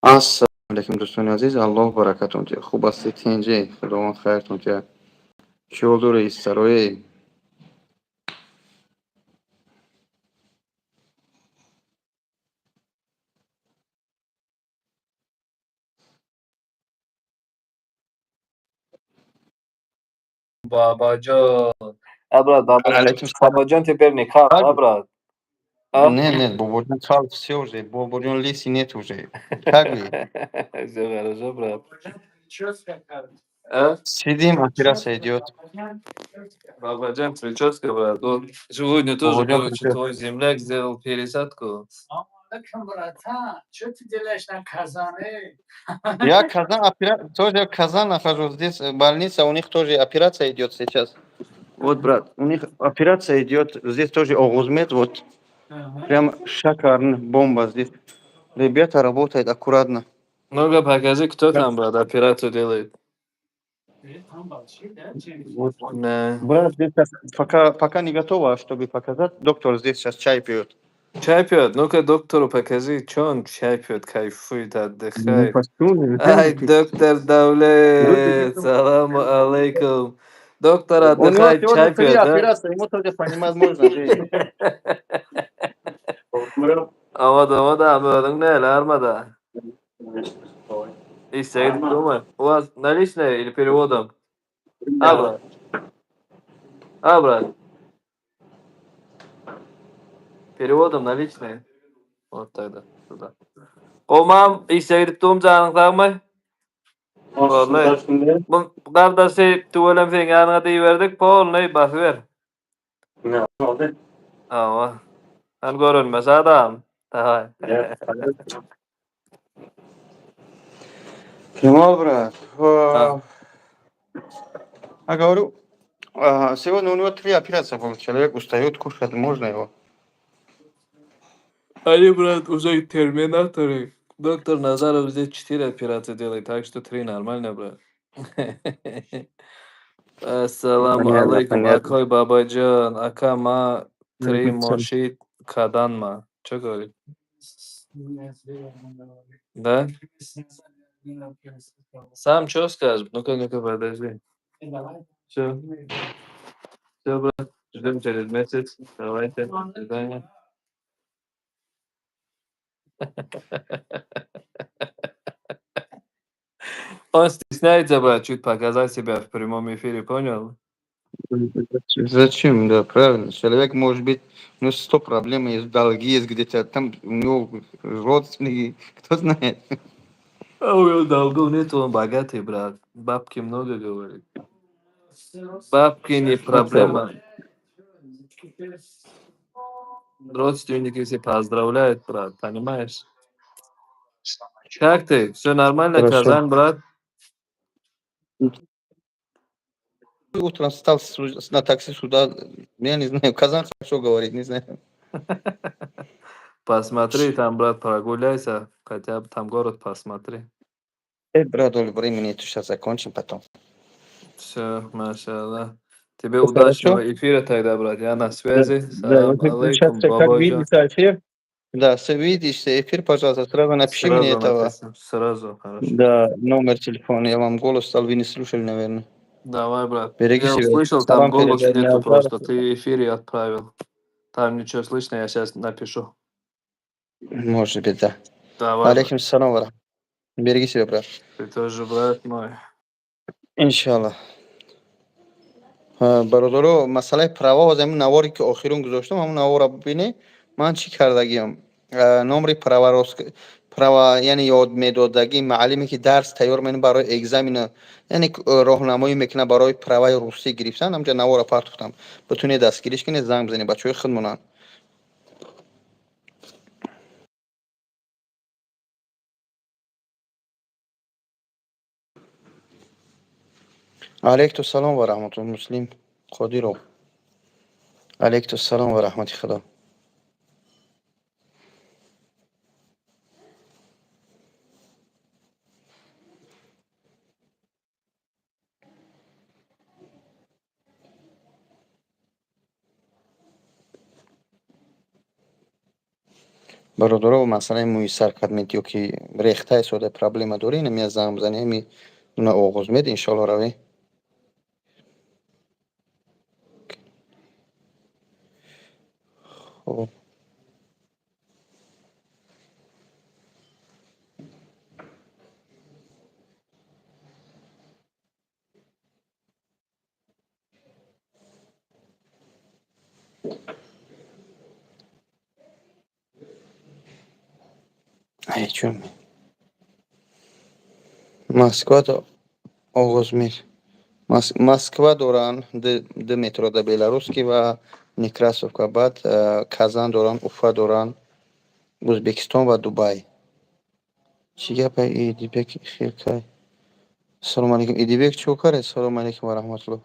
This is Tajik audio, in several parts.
Ассалому алайкум, дӯстони азиз, Аллоҳ баракатон диҳад. Хуб ҳастед, тинҷе, Худованд хайртон диҳад. Чӣ ҳол доред, истароe? Бабаджон. А, брат, Бабаджон, Алайкум салом. Бабаджон теперь не кал, а, брат? А? Не, не, Бободжон кал, все уже, Бободжон лиси нет уже. Как вы? Все хорошо, брат. А? Сидим, операция идет. Бабаджан, прическа, брат. Он сегодня тоже, Бободжон короче, прическа. Твой земляк сделал пересадку. Братан, что ты делаешь на Казане? Я Казан, тоже Казан нахожусь. Здесь больница, у них тоже операция идет сейчас. Вот, брат, у них операция идет. Здесь тоже Огузмед, вот. Прям шикарно, бомба здесь. Ребята работают аккуратно. Ну-ка, покажи, кто там, брат, операцию делает. Вот. Да. Брат, здесь пока не готово, чтобы показать. Доктор здесь сейчас чай пьет. Чай пьет? Ну-ка, доктору покажи, что он чай пьет, кайфует, Ну, отдыхает. почему? Ай, доктор Давлет, саламу алейкум. Доктор У него отдыхает, сегодня чай три пьет, да? операции, ему тоже понимать можно. Amada, amada, özüň näle armada? Işe gidip durma. У вас наличные или переводом? А, брат. А, брат. Переводом наличные. Вот тогда, туда. Gowmam, işe gidip durm janyň sagmy? Wallahi. Bu gardaşy tüwelem seň ýanyňa diýiberdik, polny basyber. Ne oldu? Awa. Sen görünmez adam. Давай. Кемал, брат. А. А говорю, сегодня у него три операции было. Человек устает, кушать можно его. Они, брат, уже терминаторы. Доктор Назаров здесь четыре операции делает, так что три нормально, брат. Ассаламу Понятно, алейкум, понятно. Акой Бабаджан, ака ма три мошит каданма. Что говорит? Да? Сам что скажешь? Ну-ка, ну-ка, подожди. Все. Все, брат. Ждем через месяц. Давайте. До свидания. Он стесняется, брат, чуть показать себя в прямом эфире, понял? Зачем? Да, правильно. Человек может быть, у него 100 проблем есть, долги есть где-то, там у него родственники, кто знает. А у него долгов нет, он богатый, брат. Бабки много, говорит. Бабки не проблема. Родственники все поздравляют, брат, понимаешь? Как ты? Все нормально, Хорошо. Казан, брат? Утром встал на такси сюда, я не знаю, Казан хорошо говорит, не знаю. Посмотри там, брат, прогуляйся, хотя бы там город посмотри. Брат, времени сейчас закончим потом. Все, машаллах. Тебе Всё удачного хорошо? Эфира тогда, брат. Я на связи. Да, Салам вот сейчас алейкум, как бабаджан. видите эфир? Да, видишь эфир, пожалуйста, сразу напиши Сразу мне этого. напишу. Сразу, хорошо. Да, номер телефона. Я вам голос стал, вы не слушали, наверное. Давай, брат. Береги Я себя. услышал, там Салам голос передай нету Назару. просто. Ты эфире отправил. Там ничего слышно, я сейчас напишу. Может быть, да. Давай, брат. Алейкум салам, брат. Береги себя, брат. Ты тоже, брат мой. Иншаллах. Бародаро, масъалаи права ҳозир ҳамин наворе ки охирон гузоштам, ҳамон наворро бибинед, ман чӣ кардагиам. Номери права, права, яъне ёд медодагӣ муаллиме ки дарс тайёр менад барои экзамена, яъне роҳнамоӣ мекунад барои праваи русӣ гирифтан, ҳамҷа наворро партохтам. Битунед дастгириш кунед, занг бизанед, бачаҳои худмонанд. Алейкум салом ва раҳматуллоҳ, Муслим Қодиров. Алейкум салом ва раҳмати Худо. Бародаро, масъалаи мӯи сар кадмед ё ки рехтаи сода проблема дорӣ, инам я занг бизанӣ, ҳами дуна оғоз мед, иншоалло равӣ. Хоб. Ай чун. Москва до оғоз мед. Москва доранд ду метро да Беларусский ва Некрасовка, баъд Казан доранд, Уфа доранд, Ӯзбекистон ва Дубай. Чӣ гапа Идибек хелкай? Ассалому алайкум. Идибек чӣ кард? Ассалому алайкум ва раҳматуллоҳ.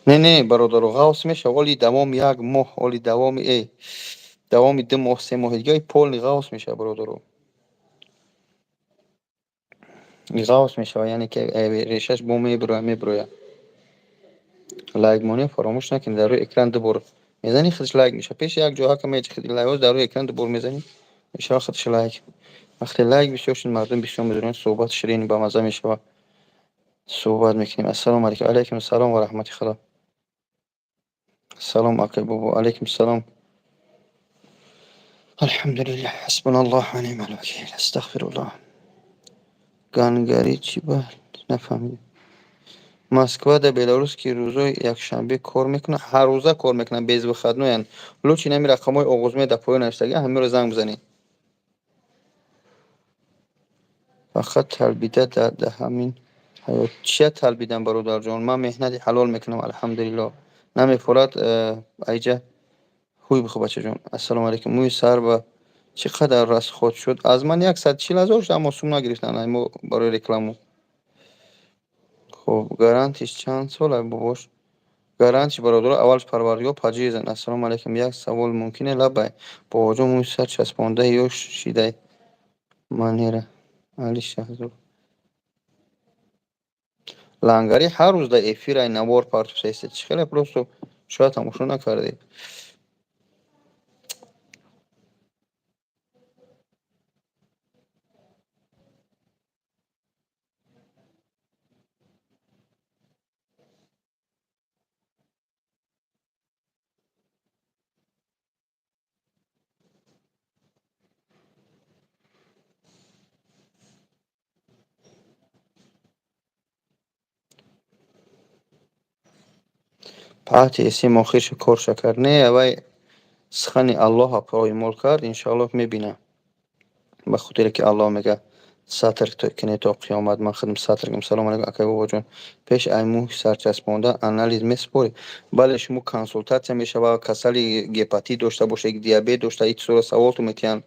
Не, не, бародаро, ғавс мешава. Оли давоми як моҳ, оли давоми давоми 2 моҳ, 3 моҳи дига полный ғавс мешава, бародаро. Ғавс мешава, яъне ки решаш бо мебироя, мебироя. Лайк монӣ фаромӯш накунед, дар рӯи экран ду бор мезанӣ, худаш лайк мешава. Пеши як ҷо ҳака меҷихиди лайк, дар рӯи экран ду бор мезанӣ, мешава худаш лайк. Вақте лайк бисёр шуд, мардум бисёр медонанд, суҳбат ширин бамаза мешава. Суҳбат мекунем. Ассалому алайкум. Алайкум ассалом ва раҳмати Худо. Салом, акай бобо. Алайкум салом. Алҳамдулиллаҳ, ҳасбуналлоҳ ва ниъмал вакил. Астағфируллоҳ. Гангарӣ чӣ ба нафаҳмидем. Москва да Беларус ки рӯзои якшанбе кор мекунад, ҳар рӯза кор мекунад, без выходной ян. Лучше ҳами рақамҳои оғозме дар поён навиштагӣ, ҳамиро занг бизанед. Фақат талбида дар ҳамин ҳаёт. Чия талбидам, бародарҷон? Ман меҳнати ҳалол мекунам, алҳамдулиллоҳ. Намефорад айҷа ҳуй бихӯ, бачаҷон. Ассалому алайкум. Мӯи сар ба чӣ қадар расход шуд? Аз ман 140 000 шуд, аммо сум нагирифтанд мо барои рекламу. Хуб, гарантиш чанд сол бобош? Гарантиш, бародаро, аввалш парвардигор паҷизан. Ассалому алайкум. Як савол мумкине? Лаббай. Бобоҷон, мӯи сар часпонда ё шидай? Манера. Али Шаҳзод. Лангари ҳар рӯз дар эфир ай навор партофтаиста. Чӣ хеле просто шояд тамошо накардед. Паҳти эсим охирша корша кард. Не, вай сухани Аллоҳа поймол кард, иншоаллоҳ мебинам. Ба хотире ки Аллоҳ мега сатр кунед то қиёмат, ман худам сатр кунам. Салому алайкум, акай бобоҷон. Пеш ай мӯи сарчаспонда анализ месупорӣ? Бале, шумо консултатсия мешава, касали гепатит дошта боша, диабет дошта, ҳеҷ сура саволту метиҳанд.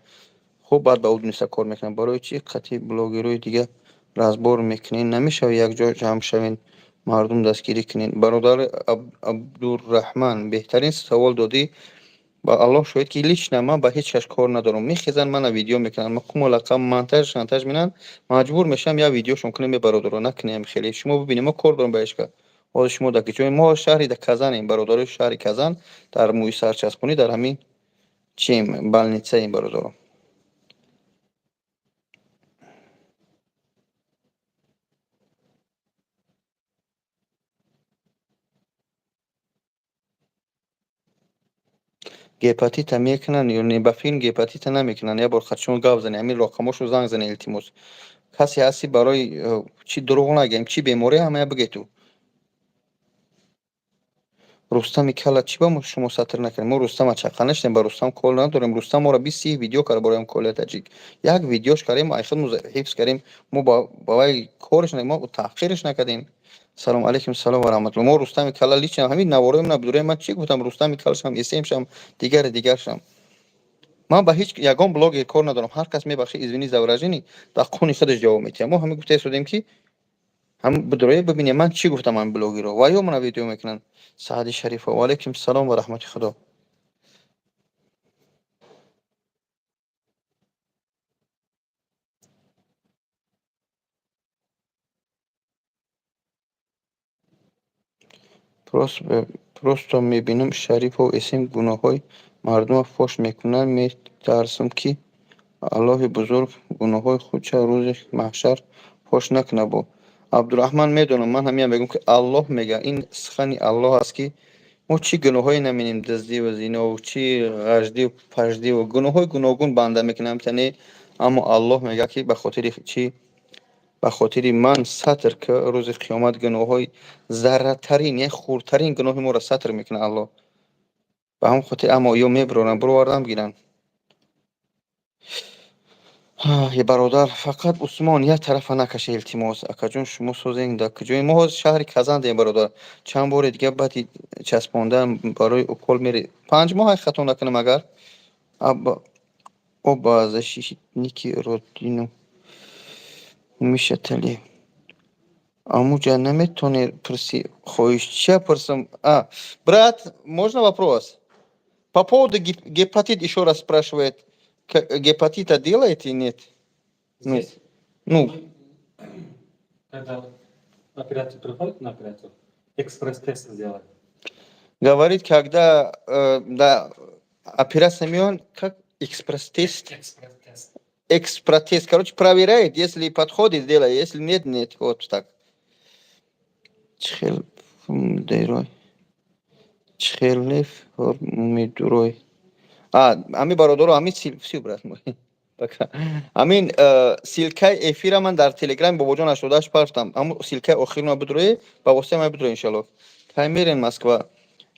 Хуб, баъд ба ӯ дуниста кор мекунанд. Барои чӣ қатъи блогерҳои дига разбор мекунед? Намешава якҷо ҷамъ шавед, мардум дастгирӣ кунед? Бародар Абдурраҳман, беҳтарин савол додӣ. Ба Аллоҳ шоҳид, ки лично ман ба ҳеҷ кас кор надорам. Мехезанд, мана видео мекунанд, мақуму лақаб монтаж шантаж менанд, маҷбур мешавам як видеошон кунем. Е, бародаро, накунем хеле. Шумо бибинед, мо кор дорем ба ҳеҷ кас. Ҳозир шумо дар киҷои мо шаҳри дар Казанем, бародарои шаҳри Казан, дар мӯи сарчаспонӣ, дар ҳамин чием, больницаем, бародаро. Гепатита мекунанд ё не? Ба филм гепатита намекунанд. Як бор хатшон гап занед, ҳамин рақамошо занг занед, илтимос. Касе ҳасти барои чӣ дурӯғ нагӯем, чӣ беморӣ ҳамая бигӯед ту. Рустами кала чӣ ба шумо сатр накардем? Мо Рустама чақа нашудем, ба Рустам кол надорем. Рустам моро 20-30 видео кард барои Колия Таҷик. Як видеош кардем, ай худ ҳифз кардем. Мо ба вай кориш мо таҳқирш накардем. Салом алейкум, салом ва раҳматуллоҳ. Мо Рустами кала лично ҳамин наворои мана бидурем, ман чӣ гуфтам? Рустами калашам, эсемшам, дигари дигаршам. Ман ба ҳеҷ ягон блогер кор надорам. Ҳар кас, мебахши, извини за выражение, дар қуни худаш ҷавоб медиҳад. Мо ҳамин гуфта истодем, ки Ҳам бидроя бибине, ман чӣ гуфтам ҳамин блогерро. Ва ё мана видео мекунанд. Саъди Шарифа. Ва алайкум салом ва раҳмати Худо. Просто мебинам, Шарифов эсем гуноҳҳои мардумро фош мекунад, метарсам, ки Аллоҳи бузург гуноҳҳои худша рӯзи маҳшар фош накунад бо. Абдураҳман, медонам, ман ҳамин мегӯям, ки Аллоҳ мега, ин сухани Аллоҳ аст, ки мо чӣ гуноҳҳое наминем, дуздиву зинову чӣ ғаждиву паждиву гуноҳҳои гуногун банда мекунам тане, аммо Аллоҳ мега, ки ба хотири чӣ? Ба хотири ман сатр, ки рӯзи қиёмат гуноҳҳои зарратарин, яъне хурдтарин гуноҳи моро сатр мекунад Аллоҳ. Ба ҳамон хотир, аммо ё мебуроранд, буровардан бигиранд. Бародар, фақат Усмон як тарафа накаше, илтимос. Акаҷон, шумо созем дар куҷои? Мо ҳозир шаҳри Казандем, бародар. Чанд бори дига баъди часпондан барои укол мери? 5 моҳ, ай хато накунам агар. Оба защитники родину Мишатали. Амуҷа наметавонӣ пурси, хоҳиш? Чия пурсам? А, брат, можно вопрос? По поводу гепатит еще раз спрашивает. Гепатита делаете, нет? Ну, Здесь? Ну. Когда операцию приходит на операцию, экспресс-тест сделать. Говорит, когда да, операция мион, как экспресс-тест? Экспресс-тест. Экспресс-тест. Короче, проверяет, если подходит, делает, если нет, нет. Вот так. Чихел дерой. Чихелев медурой. А, ами бародаро, ами всё, брат мой. Пока. Амин ссылкаи эфира ман дар Телеграм Бобоҷон 88 партам. Аммо ссылкаи охирина бидрои, ба воситаи ман бидрои, иншаллоҳ. Кай мерен Москва?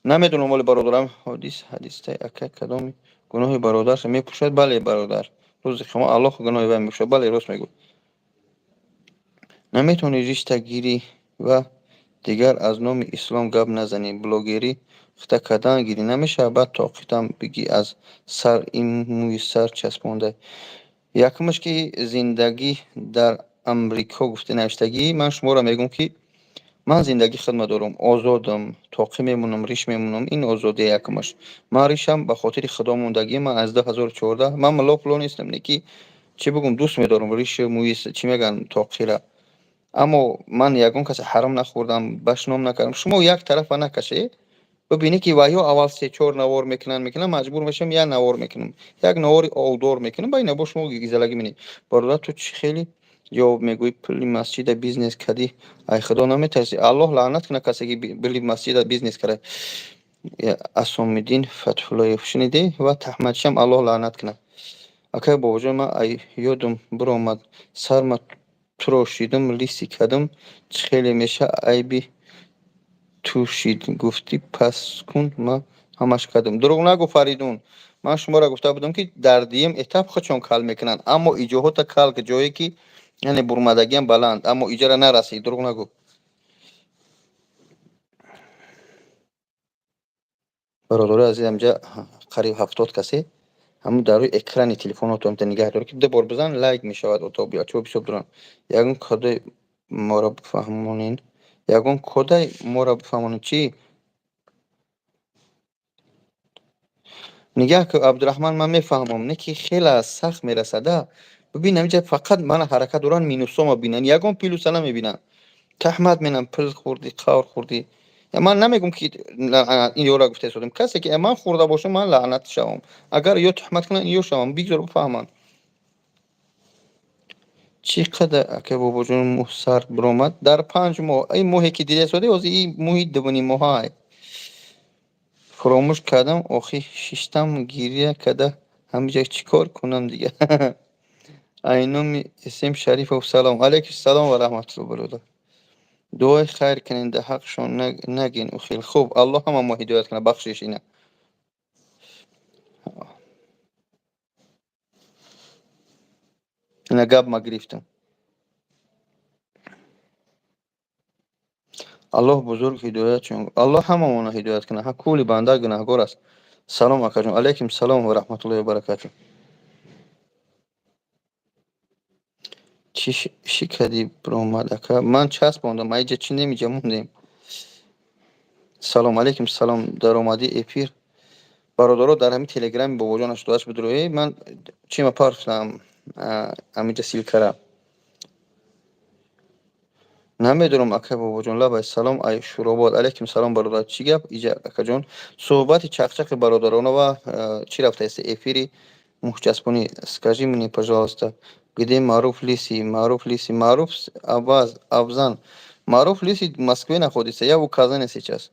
Намедонам, оли, бародарам. Ҳодис ҳадистай, ака, кадоми гуноҳи бародарша мепӯшад? Бале, бародар. Рӯзи қиёмат Аллоҳ гуноҳи вай мепӯшад. Бале, рост мегӯ. Наметавонӣ ришта гирӣ ва дигар аз номи ислом гап назанӣ. Блогерӣ хита кардан гирӣ намешавад, баъд тоқитам бигӣ аз сар ин мӯи сар часпонда. Якумаш, ки зиндагӣ дар Амрико гуфта навиштагӣ, ман шуморо мегӯям, ки ман зиндагии хидма дорам, озодам, тоқӣ мемонам, риш мемонам, ин озодия якумаш. Ман ришам ба хотири худо мондагӣ, ман аз 2014 ман мулло пуло нестам, не ки чӣ бигӯм, дӯст медорам риши мӯи, чӣ мегӯянд, тоқира. Аммо ман ягон касе ҳаром нахӯрдам, башном накардам. Шумо як тарафа накашед, бибинед, ки ваё аввал се чор навор мекунанд, маҷбур мешавам, як навор мекунам, як навори овдор мекунам, ба ин бо шумо гизалагӣ менед. Бародар, ту чӣ хеле ҷавоб мегӯӣ? Пули масҷида бизнес кардӣ, ай худо наметарсӣ? Аллоҳ лаънат кунад касе, ки пули масҷида бизнес карда. Асомиддин Фатҳуллоев, шунидӣ? Ва таҳматшиам Аллоҳ лаънат кунад. Акай Бобоҷон, ман ай ёдум биромад, сарма турошидум, лысый кардум, чӣ хеле меша? Айби ту шид, гуфтӣ пас кун, ман ҳамаш кардум. Дурӯғ нагӯ, Фаридун. Ман шуморо гуфта будам, ки дар дуюм этап худшон кал мекунанд, аммо иҷоҳота кал, ҷое ки яъне бурмадагиам баланд, аммо иҷара нарасид. Дурӯғ нагӯ. Бародарои азиз, амҷа қариб 70 касе, ҳамун дар рӯи экрани телефонотон нигаҳ дор, ки ду бор бизан, лайк мешавад. Ото бачаҳо бисёр доранд. Ягон кодаи моро бифаҳмонен, ягон кодаи моро бифаҳмонен. Чӣ нигаҳ ку, Абдураҳман, ман мефаҳмам, не ки хеле сахт мерасада. Бибин, ҳаминҷа фақат мана ҳаракат доранд, минусома бинанд, ягон плюса намебинанд. Таҳмат менам, пул хӯрдӣ, қавр хӯрдӣ. Ман намегӯм, ки ин ёра гуфта истодем. Касе ки ман хӯрда бошам, ман лаънат шавам. Агар ё туҳмат кунанд, ё шавам, бигзор бифаҳманд. Чӣ қадар, ака Бобоҷон, мӯ сар биромад? Дар 5 моҳ. Ин моҳе ки дида истода, ҳозир ин моҳи дуввуни моҳай. Фуромӯш кардам, охи, шиштам гиря карда, ҳамиҷа чӣ кор кунам дига? Айноми Эсем Шарифов, салом. Алайкум салом ва раҳматулло, бародар. Дуои хайр кунед, дар ҳаққшон нагин ухел. Хуб, Аллоҳ ҳама мо ҳидоят кунад, бахшиш ина. Ина гап ма гирифтам. Аллоҳ бузург ҳидоятшон, Аллоҳ ҳамамонро ҳидоят кунад. Ҳа, кулли банда гунаҳгор аст. Салом, акаҷон. Алайкум салом ва раҳматуллоҳи ва баракатуҳ. Чӣ шикадӣ биромад, ака? Ман часпондам, айҷа чӣ немиҷа мондем. Салом алейкум, салом, даромадӣ эфир. Бародаро, дар ҳамин телеграми Бобоҷон 88 бидуроӣ, ман чима партам ҳаминҷа ссылка ра. Намедонам, акай Бобоҷон, лабай. Салом, ай Шуробод. Алейкум салом, бародар. Чӣ гап иҷа, акаҷон? Суҳбати чақчақи бародарона ва чӣ рафтааст эфири мӯйчаспонӣ. Скажи мне, пожалуйста, где Маруф Лысый? Маруф Лысый, Маруф Абаз, Абзан. Маруф Лысый в Москве находится, я в Казани сейчас.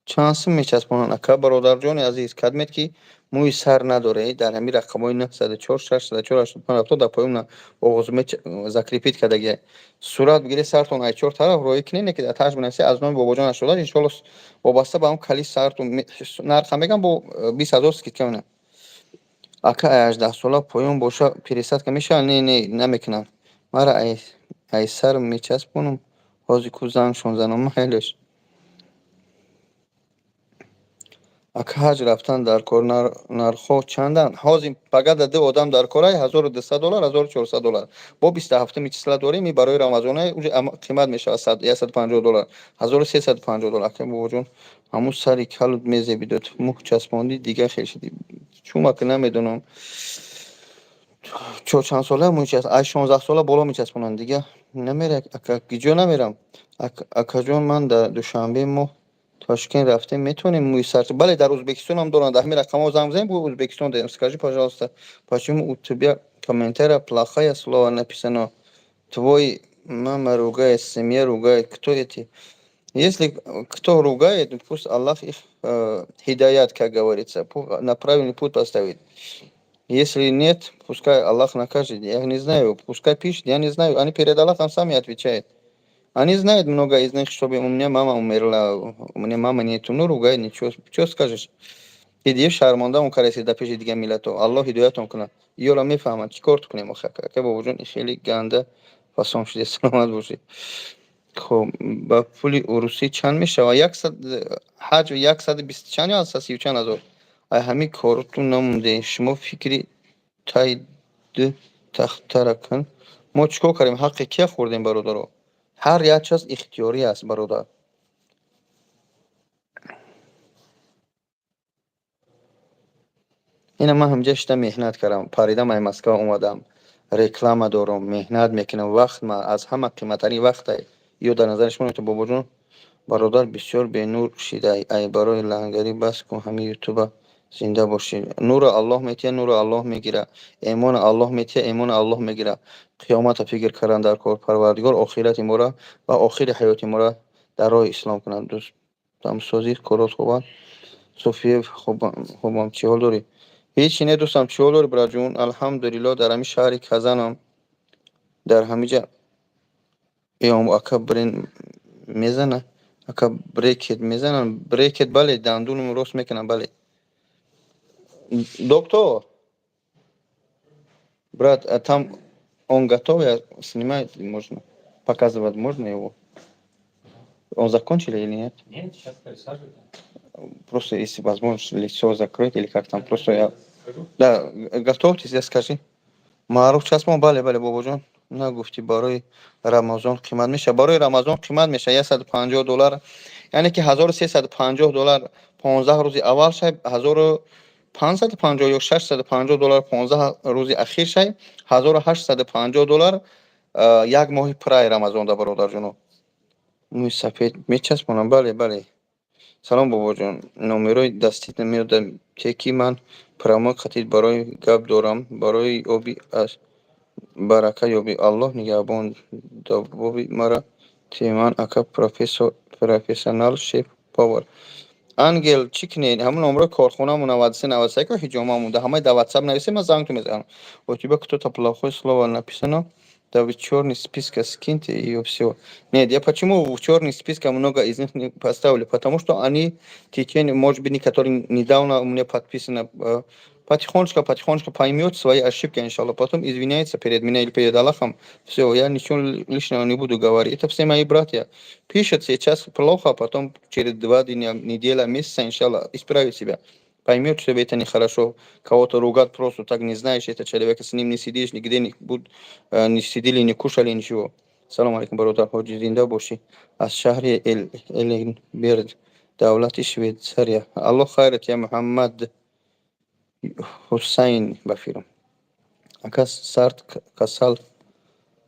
Чанд сум мечаспонанд, ака? Бародарҷони азиз, кадмед ки мӯи сар надоред, дар ҳамин рақамҳои 904 604 85 70 дар поён оғоз закрепить кардагия. Сурат бигиред, сартон ай чор тараф роӣ кунед, ки дар тааш бинависед аз номи Бобоҷон 88, иншоалло, вобаста ба ҳам кали сартон нарха мегам, бо 20 000 скидка менам. Ака, ай 18 сола поён боша, пересадка мешавад? Не, не, намекунам. Мара ай сар мечаспонам, ҳозир ку зангшон занам, майлаш. Ака, ҳаҷ рафтан дар кор, нархҳо чанданд? Ҳозир пагада ду одам дар корай, 1200 доллар, 1400 доллар. Бо 27-уми числа дорем, и барои Рамазона уже қимат мешавад, 150 доллар, 1350 доллар. Ака Бобоҷон, ҳамун сари калут мезебидод, мӯй часпондӣ, дигар хел шидӣ. Чумака намедонам. Чо чанд сола мӯй ай 16 сола боло мечаспонанд, дига намера, ака, гиҷо намерам. Акаҷон, ман дар Душанбе, мо Тошкент рафтем, метавонем мӯи сар? Бале, дар Ӯзбекистонам доранд, дар ҳамин рақамҳо занг бизанед, бо Ӯзбекистон дорем. Скажи, пожалуйста, почему у тебя комментария плохая слово написано? Твой мама ругает, семья ругает, кто эти? Если кто ругает, пусть Аллах их хидаят, как говорится, на правильный путь поставит. Если нет, пускай Аллах накажет. Я не знаю, пускай пишет, я не знаю. Они перед Аллахом сами отвечают. Они знают, много из них, чтобы у меня мама умерла, у меня мама нету. Ну, ругай, ничего, что скажешь? Иди шармонда он кареси да пеши дига миллато. Аллоҳ ҳидоятон кунад. Ёро мефаҳмад, чӣ кор кунем охи, ака Бобоҷон, хеле ганда фасон шуди, саломат бошед. Хоб, ба пули урусӣ чанд мешавад? Яксад ҳаҷ 120 чанд ё 130 чанд ҳазор. Ай ҳамин коротун намонде. Шумо фикри тай ду тахтара кун. Мо чӣ кор кардем? Ҳаққи кия хӯрдем, бародаро? Ҳар як чиз ихтиёрӣ аст, бародар. Ина ман ҳамҷа шида меҳнат кардам, паридам, ай Москва омадам, реклама дорам, меҳнат мекунам, вақт аз ҳама қиматтарин вақтай. Ё дар назари шумо мета, Бобоҷон? Бародар, бисёр бенур шидай, ай барои лангарӣ бас кун ҳамин ютуба, зинда бошӣ. Нуро Аллоҳ метиҳад, нуро Аллоҳ мегирад, эмоно Аллоҳ метиҳад, эмоно Аллоҳ мегирад. Қиёмата фикр кардан дар кор. Парвардигор охирати моро ва охири ҳаёти моро дар роҳи ислом кунад. Дӯстамсозӣ, корот хубанд? Суфиев, хубам, чӣ ҳол дорӣ? Ҳечи не, дӯстам, чӣ ҳол дорӣ, бираҷун? Алҳамдулилло, дар ҳамин шаҳри Казанам, дар ҳамиҷа эом. Ака, брен мезана, ака, брекет мезанам? Брекет, бале, дандунам рост мекунам, бале. Доктор, брат, а там он готов, я снимать можно, показывать можно его? Он закончили или нет? Нет, сейчас присаживай. Просто если возможно, лицо закрыть или как там, просто я. Да, готовьтесь, я скажи. Маъруф часпон, бале, бале, Бобоҷон. Нагуфтӣ, барои Рамазон қимат мешавад? Барои Рамазон қимат мешавад, 150 доллар, яъне ки 1350 доллар 15 рӯзи аввал шай, 1550 ё 650 доллар 15 рӯзи ахир шай, 1850 доллар як моҳи пурраи Рамазонда, бародарҷоно. Мӯи сафед мечаспонам, бале, бале. Салом, Бобоҷон, номерои дастит намеёдам, теки ман прямой қатид барои гап дорам, барои оби аз барака ёбӣ. Аллоҳ нигаҳбон добоби мара теман, ака, профессионал шеф повар Ангел, чӣ кунед? Ҳамон номерои корхонамо 93 93 ко ҳиҷома монда, ҳамаи дар ватсап нависед, ман зангтон мезанам. У тебя кто-то плохое слово написано, да в чёрный списка скиньте и всё. Нет, я почему в чёрный списка много из них не поставили? Потому что они в течение, может быть, некоторые недавно у меня подписаны. Потихонечку, потихонечку поймет свои ошибки, иншаллах. Потом извиняется перед меня или перед Аллахом. Все, я ничего лишнего не буду говорить. Это все мои братья. Пишет сейчас плохо, потом через 2 дня, неделя, месяца, иншаллах, исправит себя. Поймет, что это нехорошо. Кого-то ругать просто так, не знаешь это человека, с ним не сидишь, нигде не сидели, не кушали, ничего. Салом алейкум, бародар ҳоҷӣ, зинда бошӣ. Аз шаҳри Эленберг, давлати Швейтсария. Аллоҳ хайрат я, Муҳаммад Ҳусайн ба фирм. Ака, сард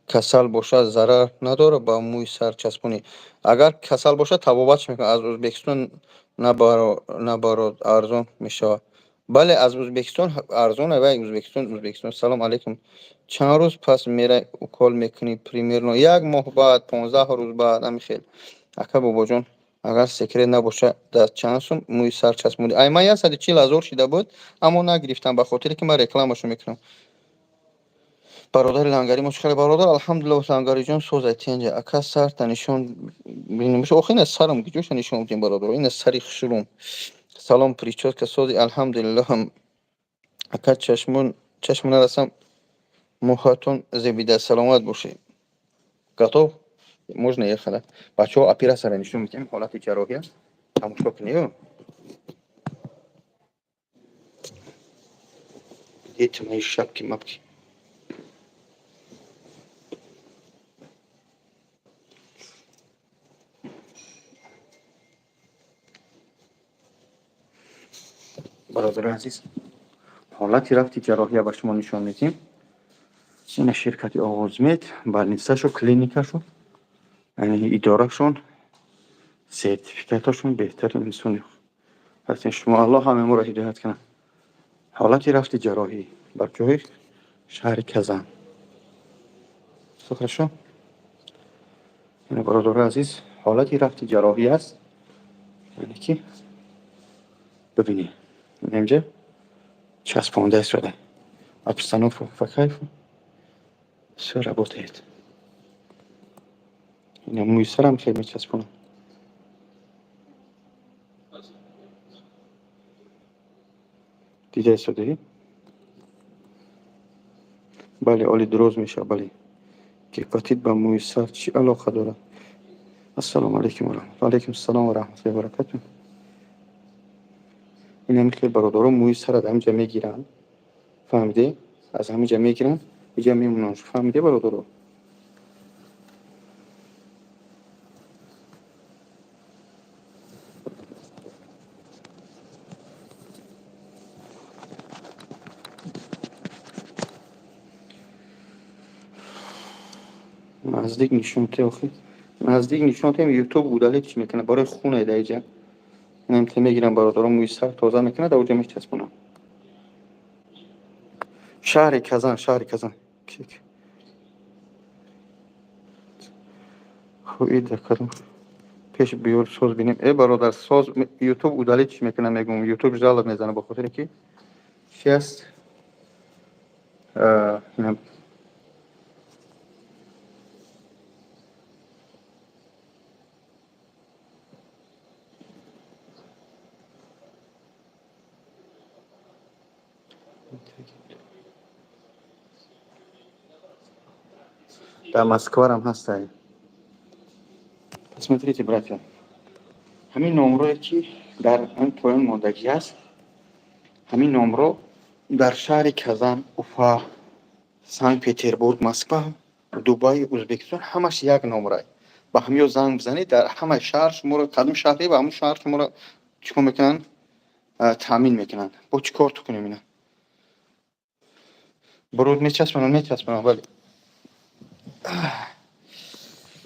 касал бошад, зарар надорад ба мӯи сар часпонӣ? Агар касал бошад, табобатш мекунад. Аз Ӯзбекистон набарод, арзон мешавад. Бале, аз Ӯзбекистон арзон вай, Ӯзбекистон. Салом алейкум, чанд рӯз пас мерай укол мекунӣ? Примерно як моҳ баъд, 15 рӯз баъд, ҳамин хел. Ака Бобоҷон, агар секрет набошад, дар чанд сум мӯи сар часпондӣ? Ай, ман 140 000 шида буд, аммо нагирифтам, ба хотире ки ман рекламашо мекунам. Бародари лангари мо чӣ хеле, бародар? Алҳамдулиллоҳ, лангариҷон созай, тенҷа. Ака, сарта нишон бинем. Охи, ина сарам куҷоша нишон бидем, бародар? Ина сари хушрӯм. Салом, прическа сози? Алҳамдулиллоҳ. Ака, чашмон чашм нарасам, мӯҳатон зебида, саломат бошед. Готов, можно ехать. Бачаҳо, оператсияро нишон медиҳем, ҳолати ҷарроҳия тамошо кунед. Где мои шапки мапки? Бародари азиз, ҳолати рафти ҷарроҳия ба шумо нишон медиҳем. Ина ширкати Оғозмед, больницашу, клиникашу, яъне идорашон, сертификаташон беҳтарин инсони ҳастен шумо. Аллоҳ ҳамаи моро ҳидоят кунад. Ҳолати рафти ҷарроҳӣ бар ҷои шаҳри Казан. Всё хорошо. Ина, бародари азиз, ҳолати рафти ҷарроҳӣ аст, яъне ки бибинед, инҷа часпонда истода. Обстановка по кайфу, всё работает. Ина мӯи сарам хел мечаспонам. Дида истодаӣ? Бале, оли дуроз мешавад, бале. Гепатит ба мӯи сар чӣ алоқа дорад? Ассалому алайкум ва раҳматуллоҳ. Алайкум ассалом ва раҳматуллоҳи ва баракатуҳ. Ин ҳамин хел, бародаро, мӯи сар аз ҳаминҷа мегиранд, фаҳмидӣ? Аз ҳаминҷа мегиранд, иҷа мемонанд, фаҳмидӣ, бародаро? Наздик нишон те, охи наздик нишон тем, Ютуб удалить мекунад. Барои хуне да иҷа инам те мегирам, бародаро, мӯи сар тоза мекунад, да уҷа мечаспонам. Шаҳри Казан, шаҳри Казан. Хуб, ида кадом пеш биёр, соз бинем. Э, бародар, соз, Ютуб удалить мекунад, мегӯм, Ютуб жалоб мезанад, ба хотире ки чи аст. Инам дар Москварам ҳастай. Посмотрите, братья, ҳамин номрое ки дар ҳамин поён мондагӣ аст, ҳамин номро дар шаҳри Казан, Уфа, Санкт Петербург, Москва, Дубай, Ӯзбекистон ҳамаш як номрай. Ба ҳамиё занг бизанед, дар ҳамаи шаҳр шуморо, кадом шаҳре, ба ҳамон шаҳр шуморо чӣ кор мекунанд, таъмин мекунанд. Бо чӣ кор ту кунем? Ина буруд мечаспонам, мечаспонам, бале.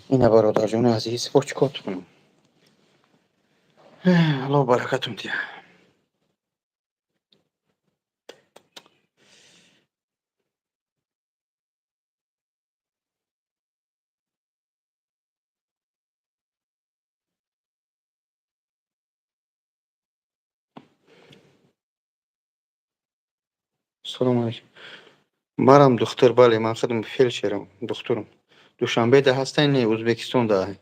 Ина, бародарҷони азиз, бо чӣ кор ту кунам? Аллоҳ баракатум диҳад. Салому алейкум. Марам духтур, бале, ман худам фельдшерам, духтурам. Душанбеда ҳастай, не, Ӯзбекистонда?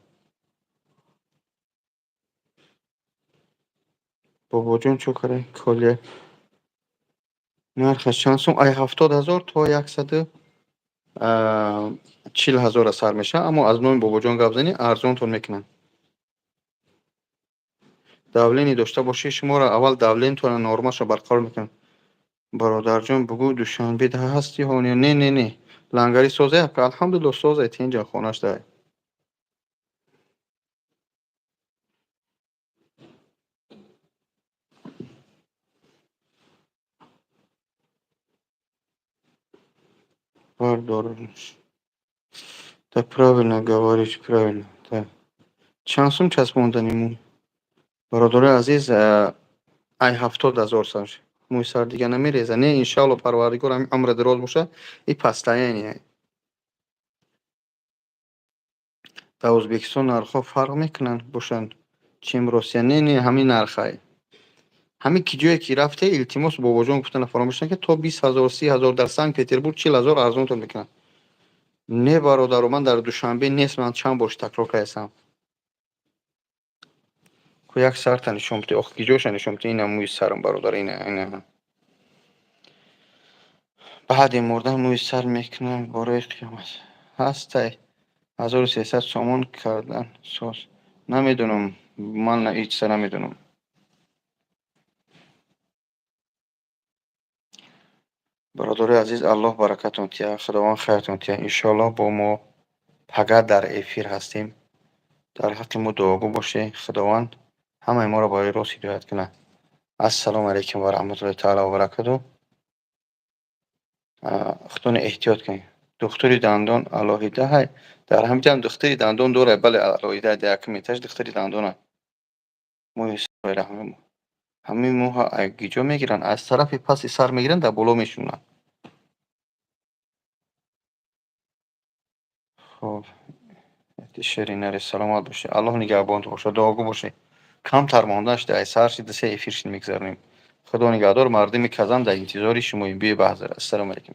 Бобоҷон, чӣ кора колия? Нархаш чанд сум? Ай 70 000 то 140 000-а сар мешавад, аммо аз номи Бобоҷон гап занӣ, арзонтон мекунанд. Давление дошта бошӣ, шуморо аввал давление тонро нормашро барқарор мекунанд. Бародарҷон, бугӯ, Душанбе ҳасти ҳо? Не, не, не. Лангари созе, алҳамдулилло, созе, тинҷа хонаш дай. Бардор. Да, правильно говоришь, правильно. Да. Чанд сум часпондани мӯй? Бародарои азиз, ай 70 000 сар. Мӯи сар дига намереза. Не, иншалло, парвардигор ҳамин умра дароз боша, и постояние. Дар Ӯзбекистон нархҳо фарқ мекунанд бошанд, чем Россия? Не, не, ҳамин нархай. Ҳамин ки ҷое ки рафте, илтимос, Бобоҷон гуфтана фаромӯш накунед, то 20 000, 30 000, дар Санкт Петербург 40 000 арзонтон мекунанд. Не, бародаро, ман дар Душанбе нест, ман чанд бор такрор кардам. Ку як сарта нишон бите, ох, киҷоша нишон бите, ина мӯи сарам, бародар, ина, ина. Баъди мурдан мӯи сар мекунам бораи қиёмат. Ҳастай, 1300 сомон кардан соз. Намедонам, ман ҳеҷ чиза намедонам. Бародарои азиз, Аллоҳ баракатон тиҳад, Худованд хайртон тиҳад. Иншоаллоҳ, бо мо пага дар эфир ҳастем. Дар ҳаққи мо дуогӯ бошед. Худованд ҳамаи моро барои рост ҳидоят кунад. Ассалому алайкум ва раҳматуллоҳи таала ва баракатуҳ. Худтонро эҳтиёт кунед. Духтури дандон алоҳида ҳай? Дар ҳамиҷам духтури дандон дорад, бале, алоҳида, дар якум этаж духтури дандона. Мӯи ҳамин мӯҳа гиҷо мегиранд? Аз тарафи паси сар мегиранд, дар боло мешунанд. Хоб, ширинаре, саломат бошед. Аллоҳ нигаҳбонтон бошад, дуогӯ бошед. Камтар монда шуда, ай сар шид, се эфир шид мегузаронем. Худо нигаҳдор, мардуми Казан дар интизори шумоем. Биёед баҳзар. Ассалому алайкум.